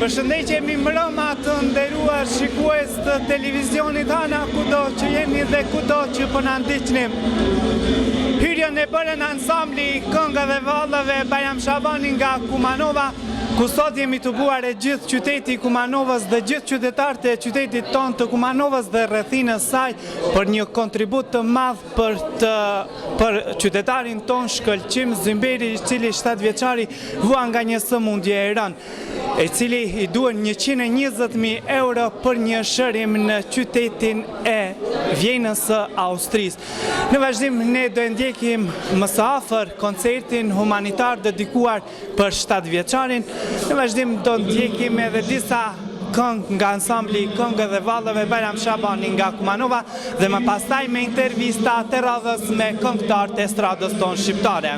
Përshëndetje mirëmbrëma të nderuar shikues të televizionit Hana kudo që jeni dhe kudo që po na ndiqni. Hyrjen e bërën ansambli i këngëve dhe valleve Bajram Shabani nga Kumanova, ku sot jemi tubuar e gjithë qyteti i Kumanovës dhe gjithë qytetarët e qytetit tonë të Kumanovës dhe rrethinës saj për një kontribut të madh për të për qytetarin tonë Shkëlqim Zymberi, i cili 7 vjeçari vuan nga një sëmundje e rëndë, i cili i duhen 120.000 euro për një shërim në qytetin e Vjenës së Austrisë. Në vazhdim ne do e ndjekim më së afër koncertin humanitar dedikuar për 7 vjeçarin. Në vazhdim do ndjekim edhe disa këngë nga ansambli i këngëve dhe valleve Bajram Shabani nga Kumanova dhe më pastaj me intervista të radhës me këngëtarët e estradës tonë shqiptare.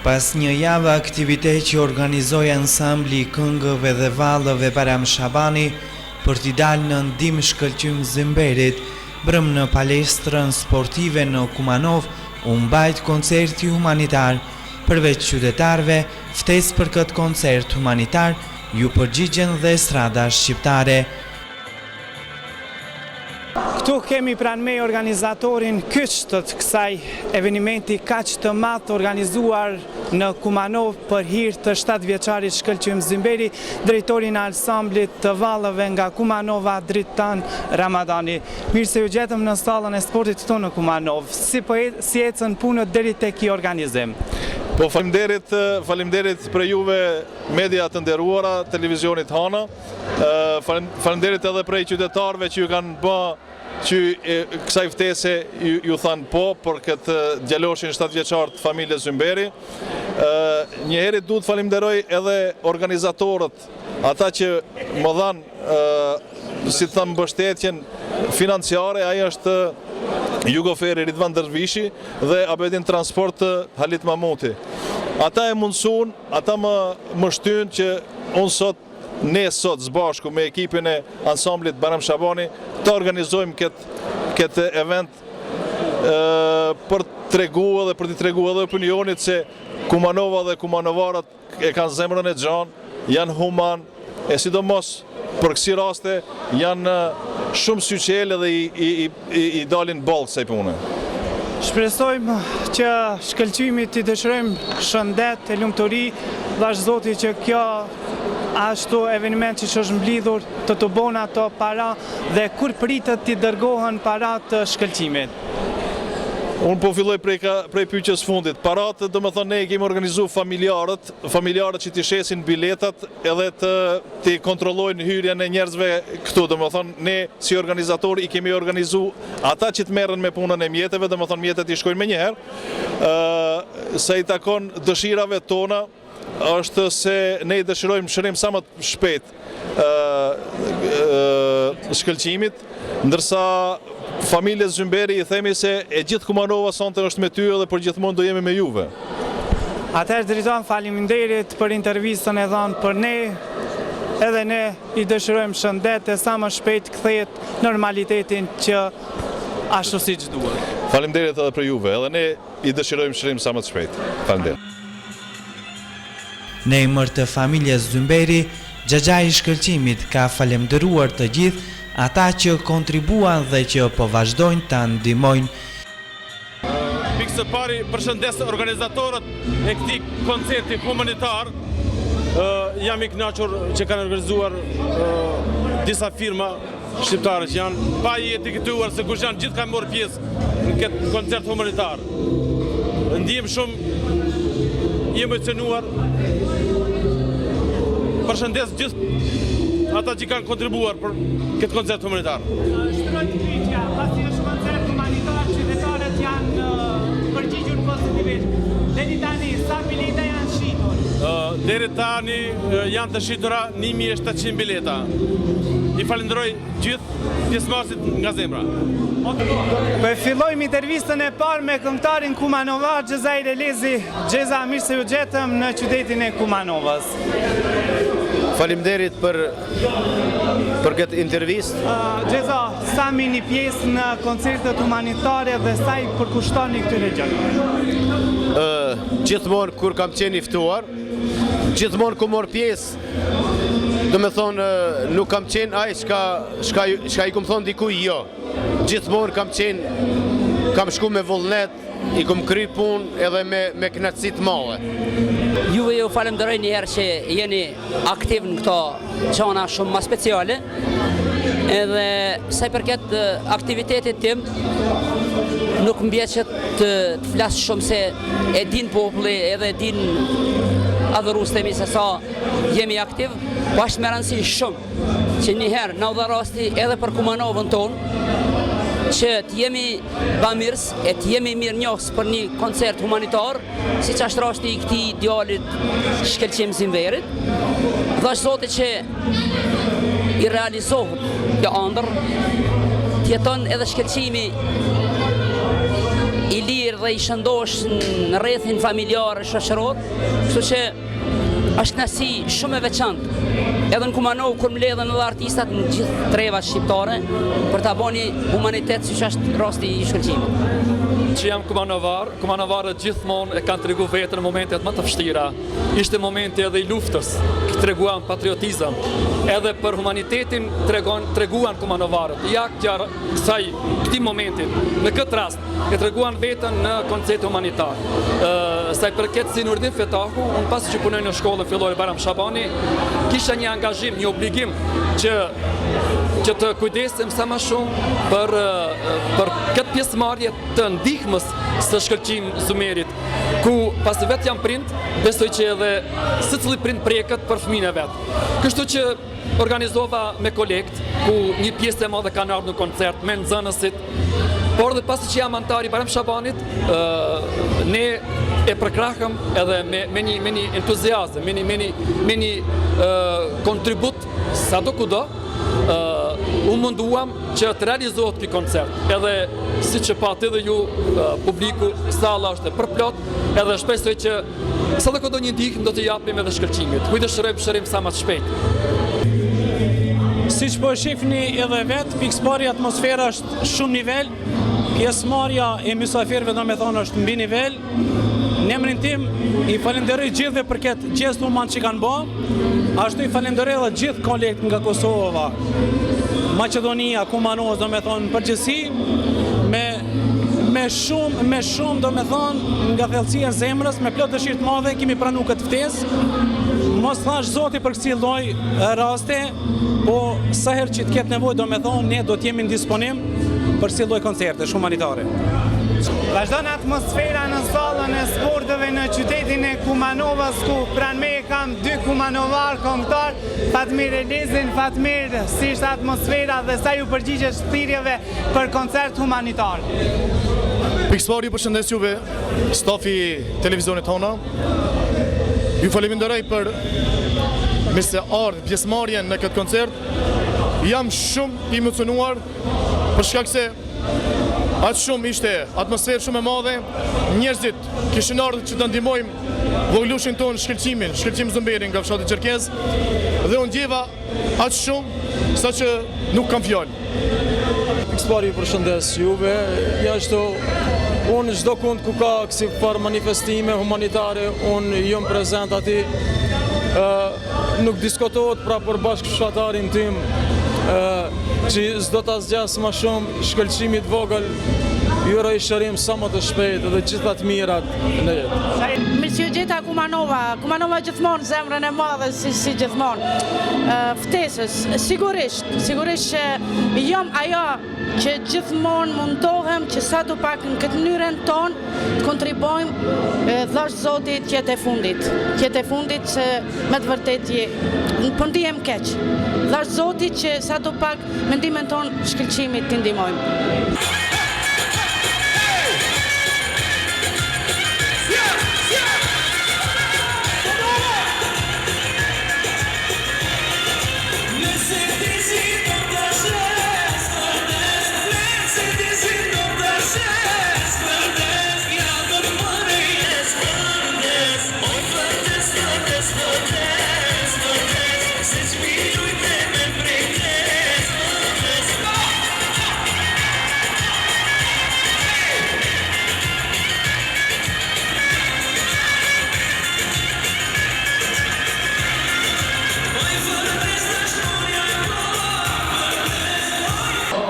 Pas një jave aktivitet që organizoi ansambli i këngëve dhe valleve Bajram Shabani për t'i dalë në ndihmë Shkëlqim Zymberit, mbrëmë në palestrën sportive në Kumanovë u mbajt koncerti humanitar. Përveç qytetarëve, ftesë për këtë koncert humanitar iu përgjigjen dhe estrada shqiptare. Këtu kemi pranë meje organizatorin kyç të kësaj evenimenti kaq të madh të organizuar në Kumanovë për hir të 7 vjeçarit Shkëlqim Zymberi, drejtorin e ansamblit të valleve nga Kumanova Dritan Ramadani. Mirë se ju gjetëm në sallën e sportit këtu në Kumanovë. Si po e, si ecën punët deri te ky organizim? Po faleminderit, faleminderit prej juve media të nderuara, televizionit Hana. Faleminderit edhe prej qytetarëve që ju kanë bë që kësaj ftese ju thanë po për këtë djaloshin 7 vjeçar të familjes Zymberi. Njëherit du të falenderoj edhe organizatorët, ata që më dhanë si të them mbështetjen financiare, ai është Jugoferi Ridvan Dervishi dhe Abedin Transport Halit Mamuti. Ata e mundësun, ata më, më shtynë që unë sot ne sot së bashku me ekipin e ansamblit Bajram Shabani të organizojmë këtë këtë event për të tregu edhe për t'i tregu edhe opinionit se Kumanova dhe Kumanovarët e kanë zemrën e gjanë, janë human, e sidomos për kësi raste janë shumë syçelë dhe i, i, i, i dalin ballë kësaj pune. Shpresojmë që Shkëlqimit t'i dëshirojmë shëndet e lumturi, dhashtë Zoti që kjo ashtu eveniment që që është mblidhur të tubohen ato para dhe kur pritet t'i dërgohen paratë Shkëlqimit? Unë po filloj prej, ka, prej pyetjes fundit. Paratë, domethënë, ne i kemi organizu familjarët, familjarët që t'i shesin biletat edhe të t'i kontrollojnë hyrjen e njerëzve këtu, domethënë, ne si organizator i kemi organizu ata që të merren me punën e mjeteve, domethënë, mjetet i shkojnë menjëherë, ë sa i takon dëshirave tona, është se ne i dëshirojmë shërim sa më të shpejt ë Shkëlqimit, ndërsa Familjes Zymberi i themi se e gjithë Kumanova sonte është me ty edhe përgjithmonë do jemi me juve. Atëherë Driton faleminderit për intervistën e dhënë për ne, edhe ne i dëshirojmë shëndet e sa më shpejt kthehet normalitetin që ashtu siç duhet. Faleminderit edhe për juve, edhe ne i dëshirojmë shërim sa më të shpejtë. Faleminderit. Në emër të familjes Zymberi, xhaxhai i Shkëlqimit ka falemnderuar të gjithë ata që kontribuan dhe që po vazhdojnë ta ndihmojnë. Pikë së pari përshëndes organizatorët e këtij koncerti humanitar. Jam i kënaqur që kanë organizuar disa firma shqiptare që janë pa i etiketuar se kush janë gjithë kanë marrë pjesë në këtë koncert humanitar. Ndihem shumë i emocionuar. Përshëndes gjithë ata që kanë kontribuar për këtë koncert humanitar. Shtrohet pyetja, pasi është koncert humanitar, qytetarët janë përgjigjur pozitivisht. Deri tani, sa bileta janë shitur? Deri tani janë të shitura 1700 bileta. I falënderoj gjithë pjesëmarrësit nga zemra. Po e fillojmë intervistën e parë me këngëtarin kumanovar Xhezair Elezi. Xheza, mirë se ju gjetëm në qytetin e Kumanovës. Faleminderit për për këtë intervistë. Xheza, sa merrni pjesë në koncertet humanitare dhe sa i përkushtoni këtyre gjërave? Gjithmonë kur kam qenë i ftuar, gjithmonë kom marrë pjesë, domethonë nuk kam qenë ai çka çka çka i kom thonë dikuj jo. Gjithmonë kam qenë kam shku me vullnet, I kom kry punë edhe me me kënaqësi të madhe. Juve ju falenderoj një herë që jeni aktiv në këto gjana shumë ma speciale. Edhe sa i përket aktivitetit tim, nuk më bje që të, të flas shumë se e din populli edhe e din adhuruesit e mi se sa jemi aktiv, po është me rëndësi shumë që një herë na u dha rasti edhe për Kumanovën tonë, që të jemi bamirës e të jemi mirënjohës për një koncert humanitar, siç është rasti i këtij djalit Shkëlqim Zymberit. Dhashtë Zoti që i realizohet kjo andërr, të jeton edhe Shkëlqimi i lirë dhe i shëndosh në rrethin familjar e shoqëror, kështu që Është kënaqësi shumë e veçantë. Edhe në Kumanovë kur mbledhen edhe artistat në gjithë trevat shqiptare për ta bo një humanitet siç është rasti i Shkëlqimit. Që jam kumanovar, kumanovarët gjithmonë e kanë tregu veten në momentet më të vështira. Ishte momenti edhe i luftës, treguan patriotizëm. Edhe për humanitetin tregon, treguan kumanovarët. Ja, kësaj, këtij momentit, në këtë rast, E treguan veten në koncert humanitar. Sa i përket si Nurdin Fetahu, unë pasi që punoj në shkollën fillore Bajram Shabani, kisha një angazhim, një obligim që që të kujdesem sa më shumë për për këtë pjesëmarrje të ndihmës së Shkëlqim Zymerit, ku pasi vetë jam prind, besoj që edhe secili prind preket për fëmijën e vet. Kështu që Organizova me kolegët, ku një pjesë e madhe kanë ardhur në koncert me nxënësit, por dhe pasi që jam anëtar i Bajram Shabanit, ne e përkrahëm edhe me, me një me një entuziazëm, me një me një me një kontribut sado kudo, u munduam që të realizohet ky koncert. Edhe siç e patë edhe ju publiku, salla është e përplot, edhe shpresoj që Sado kudo një ndihmë do t'i japim edhe Shkëlqimit. Ku i dëshirojmë shërim sa më të shpejtë. Siç po e shihni edhe vetë, pikësëpari atmosfera është shumë nivel, pjesëmarrja e mysafirëve domethonë është mbi nivel. Në emrin tim i falenderoj gjithëve për këtë gjest human që kanë bo, ashtu i falenderoj edhe gjithë kolegët nga Kosova, Maqedonia, Kumanova, domethonë në përgjithësi, me Me shumë, me shumë, domethonë, nga thellësia e zemrës, me plot dëshirë të madhe, kemi pranu këtë ftesë. Mos dhashtë Zoti për kësi lloj raste, po sa herë që të ketë nevojë, domethonë, ne do të jemi në disponim për kësi lloj koncertesh humanitare. Vazhdon atmosfera në sallën e sporteve në qytetin e Kumanovës, ku pranë meje kam dy kumanovarë këngëtarë, Fatmir Elezin, Fatmir, si është atmosfera dhe sa ju përgjigjesh thirrjeve për koncert humanitar. Pikësëpari ju përshëndes juve, stafi i televizionit Hana. Ju faleminderoj për mirëseardhjen, pjesëmarrjen në këtë koncert. Jam shumë i emocionuar për shkak se. Aq shumë ishte atmosferë shumë e madhe, njerëzit kishin ardhur që të ndihmojmë vogëlushin tonë Shkëlqimin, Shkëlqim Zymberin nga fshati Çerkez dhe u ndjeva aq shumë sa që nuk kam fjalë. Pikësëpari ju përshëndes juve, njashtu unë çdo kund ku ka kësi farë manifestime humanitare, unë jom prezent aty, nuk diskutohet pra për bashkëfshatarin tim, që s'do ta zgjas ma shumë, Shkëlqimit vogël, ju uroj shërim sa më të shpejtë dhe gjitha të mirat në jetë. Mirë se ju gjeta Kumanova, Kumanova gjithmonë zemrën e madhe si, si gjithmonë. Ftesës, sigurisht, sigurisht që jam ajo që gjithmonë mundohem që sado pak në këtë mënyrën tonë të kontribojmë dhashtë Zoti të jetë e fundit, të jetë e fundit se me të vërtetë je, po ndihem keq. Dhashtë Zoti që sado pak me ndihmën tonë Shkëlqimit t'i ndihmojmë.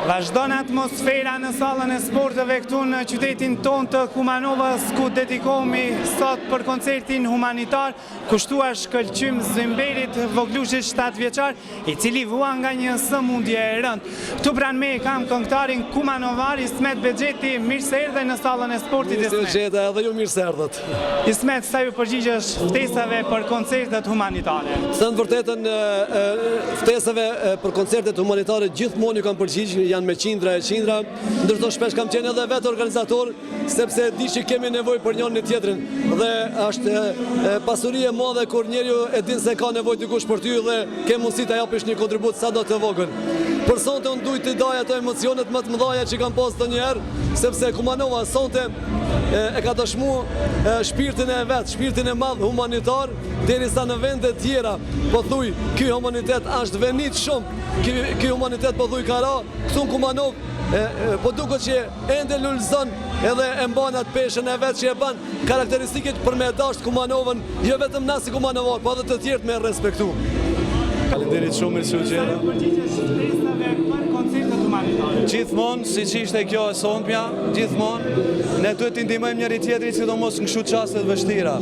Vazhdon atmosfera në sallën e sporteve këtu në qytetin tonë të Kumanovës ku dedikohemi sot për koncertin humanitar kushtuar Shkëlqim Zymberit, vogëlushit 7 vjeçar, i cili vuan nga një sëmundje e rëndë. Këtu pranë meje kam këngëtarin kumanovar Ismet Bexheti, mirë se erdhe në sallën e sportit Ismet. Mirë se ju gjeta, edhe ju mirë se erdhët. Ismet, sa ju përgjigjesh ftesave për koncertet humanitare? Të thënë të vërtetën, ftesave për koncertet humanitare gjithmonë ju kam përgjigj, janë me qindra e qindra, ndërsa shpesh kam qenë edhe vetë organizator, sepse e di që kemi nevojë për njëri tjetrin dhe është pasuri e madhe kur njeriu e din se ka nevojë dikush për ty dhe ke mundësi ta japish një kontribut sado të vogël. Për sonte unë duj t'i daj ato emocionet më të mëdhaja që kam pas ndonjëherë, sepse Kumanova sonte e ka dëshmu shpirtin e vet, shpirtin e madh humanitar, derisa në vende tjera, pothuj, ky humanitet është venit shumë, ky humanitet pothuj ka ra, këtu në Kumanovë, po duket që Ende lulëzon edhe e mban atë peshën e vet që e ban karakteristike për me e dashtë Kumanovën, jo vetëm na si kumanovarë, po edhe të tjerët me e respektu. Faleminderit shumë mirë se u gjeta. Gjithmonë, siç ishte kjo e sontmja, gjithmonë, ne duhet t'i ndihmojmë njëri tjetrit, sidomos në kështu çaste të vështira.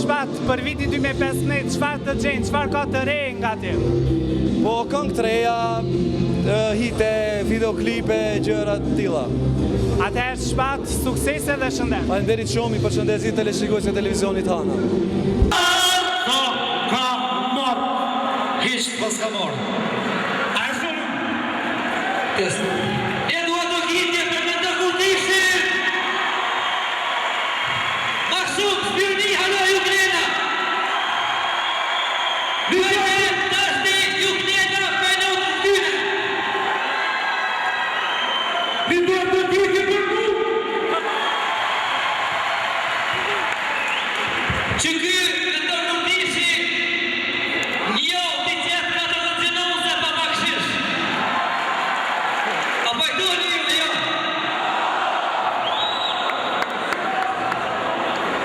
Shpat, për vitin 2015, çfarë të gjenë, çfarë ka të re nga ti? Po, këngë të reja, hite, videoklipe, gjëra të tilla. Atëherë Shpat, suksese dhe shëndet. Faleminderit shumë, i përshëndes gjithë teleshikuesit e televizionit Hana. Ka, ka marr, hiç s'paska marr. A e shumë? Test. E dua të gjitje për me të kurdishin! Ma shumë, s'pirni, halo, ju knena! Ju tashti, ju knena, penot në tyne! Mi dua të gjitje për mu! Që ky me të kurdishi, një ti qetë ka të të pa bakshish. A pajtoheni ju me jo?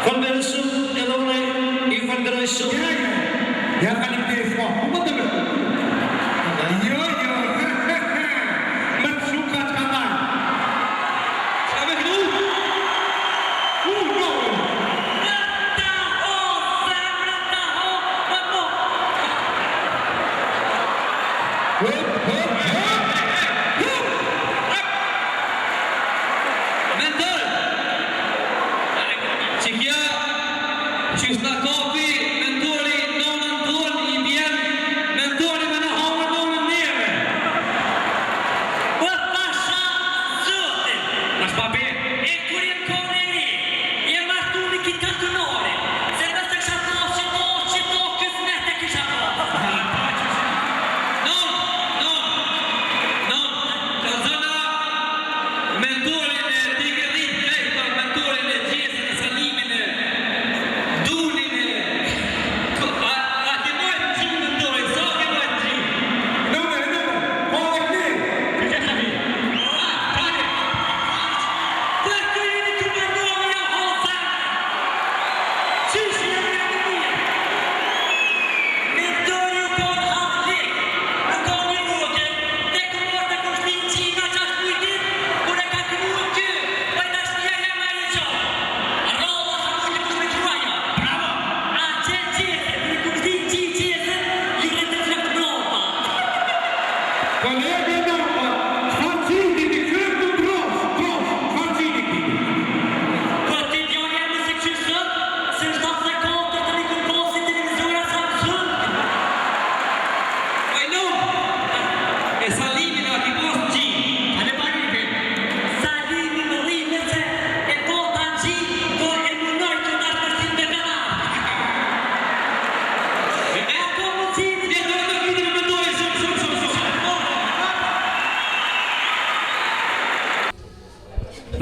Faleminderit shumë edhe unë ju falënderoj shumë. Ja faleminderit po. Po më të Jo, jo. Më të shumë ka të ka dalë. Çka me kënu? U, no. Ta ho, zemra ta ho, ma po. Hop, hop, hop. Hop. Mendoj që kjo që s'na kapi mentori nonën tonë i bjen mentori me na hangër nonën neve. Po pasha zotin. Tash pa be. E kur jem kon e ri, jem martu me kit kantonari, se mos të kisha pas qito, qito kysmet e kisha pas. Non, non, non, kallzona. qi, po e munoj që tash me shti n'veterinar. E ka mundësi E do të vini me mendoj shumë shumë shumë shumë.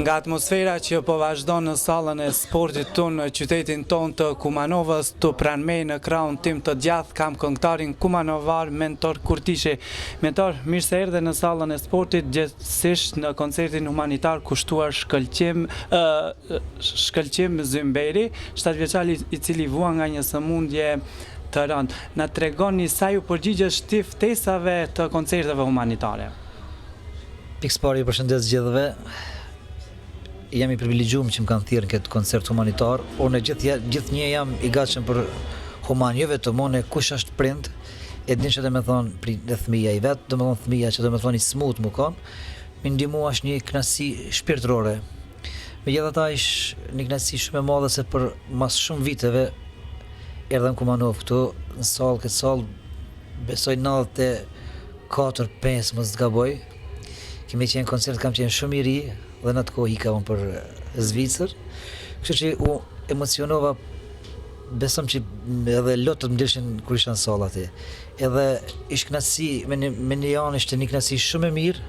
Nga atmosfera që po vazhdon në sallën e sportit këtu në qytetin tonë të Kumanovës, këtu pranë meje në krahun tim të djathtë kam këngëtarin kumanovar Mentor Kurtishi. Mentor, mirë se erdhe në sallën e sportit, gjegjësisht në koncertin humanitar kushtuar Shkëlqim Shkëlqim Zymberi, 7 vjeçar i cili vuan nga një sëmundje të rëndë. Na tregoni sa ju përgjigjesh ti ftesave të koncerteve humanitare. Pikësëpari ju përshëndes gjithëve. Jam i privilegjuar që më kanë thirrë në këtë koncert humanitar. Unë gjithë gjithnjë jam i gatshëm për human, jo vetëm unë, kush është prind, e din çka do me thonë prind e fëmija i vet, do me thonë fëmija që do me thonë i smut mu kon, me ndihmu është një kënaqësi shpirtërore. Megjithatë ish një kënaqësi shumë e madhe se për mas shumë viteve erdha në Kumanovë këtu, në sallë, këtë sallë, besoj 94, 5, mos të gaboj. Kemi qenë koncert, kam qenë shumë i ri dhe në atë kohë ika unë për Zvicër. Kështu që u emocionova, besom që edhe lotët më dilshin kur isha në sallë aty. Edhe ish kënaqësi me një, me një anë ishte një kënaqësi shumë e mirë.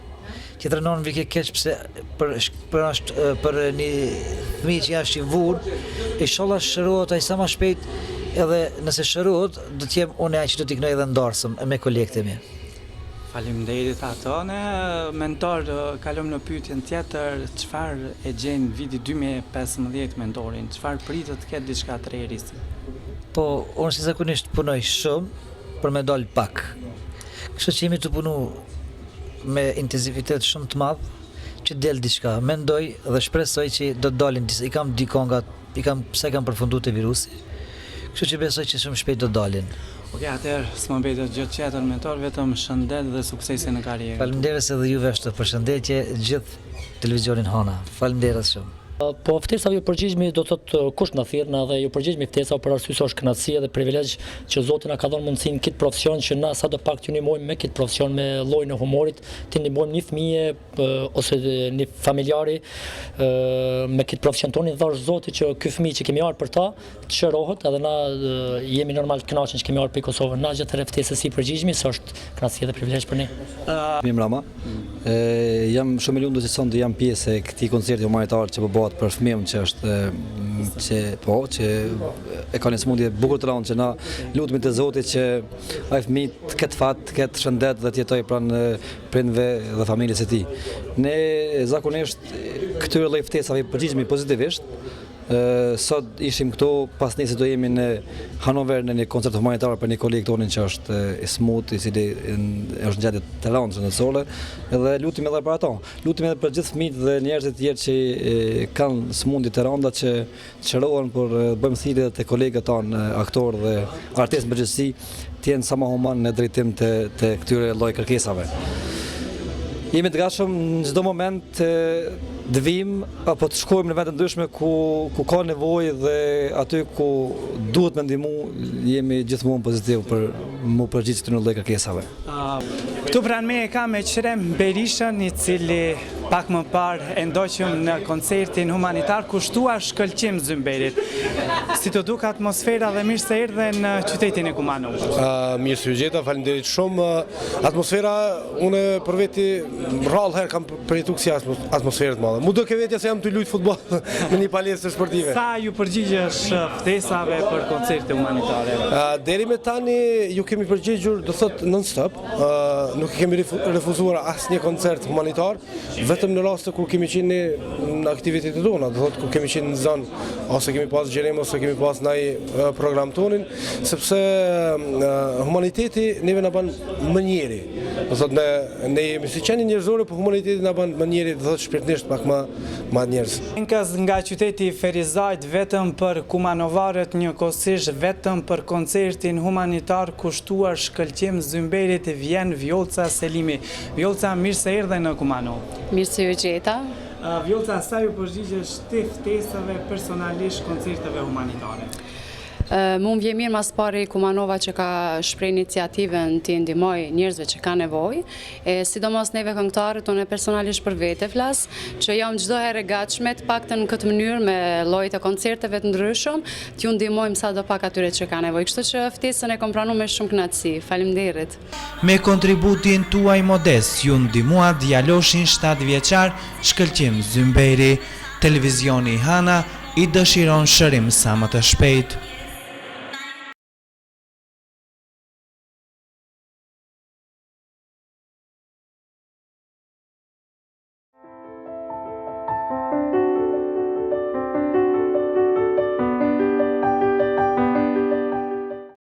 Tjetrën anë vike keq pse për për është për një fëmijë që është i vur, inshallah shërohet ai sa më shpejt, edhe nëse shërohet, do të jem unë ai që do t'i kënoj edhe në darsëm me kolegët e mi. Faleminderit Atone. Mentor, kalojmë në pyetjen tjetër, çfarë e gjen viti 2015 Mentorin? Çfarë pritet të ketë diçka të re risi? Po, unë si zakonisht punoj shumë për me dalë pak. Kështu që jemi tu punu me intensivitet shumë të madh që del diçka. Mendoj dhe shpresoj që do të dalin disa, i kam dy konga, i kam pse kam përfundu te virusi. Kështu që besoj që shumë shpejt do të dalin. Ok, atëherë s'më mbetet gjë tjetër Mentor, vetëm shëndet dhe suksese në karrierën. Faleminderit edhe juve ashtu, përshëndetje gjithë televizionin Hana. Faleminderit shumë. Po ftesave ju përgjigjemi do të thotë kush na thirr na dhe ju përgjigjemi ftesave për arsye se është kënaqësi edhe privilegj që Zoti na ka dhënë mundësinë këtë profesion që na sado pak t'ju ndihmojmë me këtë profesion me llojin e humorit, t'i ndihmojmë një fëmije ose një familjari me këtë profesion tonin dhashtë Zoti që ky fëmijë që kemi ardhur për ta të shërohet edhe na jemi normal të kënaqur që kemi ardhur prej Kosovës. Na gjithherë ftesës i përgjigjemi se është kënaqësi dhe privilegj për ne. Mim Rama, e, jam shumë i lumtur që sonte jam pjesë e këtij koncerti humanitar që po bëhet për fëmijën që është që po që e ka një sëmundje bukur të rëndë që na lutemi te Zoti që ai fëmijë të ketë fat, të ketë shëndet dhe të jetojë pranë prindve dhe familjes së tij. Ne zakonisht këtyre lloj ftesave i përgjigjemi pozitivisht, Sot ishim këtu, pasnesër do jemi në Hanover në një koncert humanitar për një koleg tonin që është i smut, i cili është në gjendje të rëndë shëndetësore dhe lutemi edhe për ato. Lutemi edhe për gjithë fëmijët dhe njerëzit e tjerë që kanë sëmundje të rënda që të shërohen, por bëjmë thirrje edhe te kolegët tanë, aktorë dhe artistë në përgjithësi, të jenë sa më human në drejtim të, të këtyre lloj kërkesave. Jemi të gatshëm në çdo moment të, të vijmë apo të shkojmë në vende të ndryshme ku ku ka nevojë dhe aty ku duhet me ndihmu, jemi gjithmonë pozitiv për m'u përgjigj këtyre lloj kërkesave. Këtu pranë meje kam Eqrem Berishën, i cili pak më parë e ndoqëm në koncertin humanitar kushtuar Shkëlqim Zymberit. Si t'u duk atmosfera dhe mirë se erdhe në qytetin e Kumanovës? Mirë se ju gjeta, faleminderit shumë. Atmosfera, unë për veti rrallë herë kam përjetu kësi atmosfere të madhe. M'u doke vetja se jam tu lujtë futboll në një palestër sportive. Sa ju përgjigjesh ftesave për koncerte humanitare? Deri me tani ju kemi përgjigjur, do thot non stop, nuk kemi refuzuar asnjë koncert humanitar, vetëm në raste kur kemi qenë në aktivitetet tona, do thot kur kemi qenë në zonë, ose kemi pas xhirim, ose kemi pas naj program tonin, sepse humaniteti neve na ban më njeri. Do thot ne ne jemi si qenie njerëzore, po humaniteti na ban më njeri, do thot shpirtnisht pak më më njerëz. Enkas nga qyteti i Ferizajt vetëm për kumanovarët njëkohësisht vetëm për koncertin humanitar kushtuar Shkëlqim Zymberit vjen Vjollca Selimi. Vjollca mirë se erdhe në Kumanovë. Mirë se ju gjeta. Vjollca sa ju përgjigjesh ti ftesave personalisht koncerteve humanitare? Mu më vjen mirë ma s'pari Kumanova që ka shpreh iniciativën t'i ndihmoj njerëzve që kanë nevojë, e sidomos neve këngëtarët, unë personalisht për vete flas, që jam çdo herë e gatshme, të paktën në këtë mënyrë me llojet e koncerteve të ndryshëm, t'ju ndihmojmë sado pak atyre që kanë nevojë. Kështu që ftesën e kom pranu me shumë kënaqësi. Faleminderit. Me kontributin tuaj modest ju ndihmuat djaloshin 7 vjeçar Shkëlqim Zymberi. Televizioni Hana i dëshiron shërim sa më të shpejtë.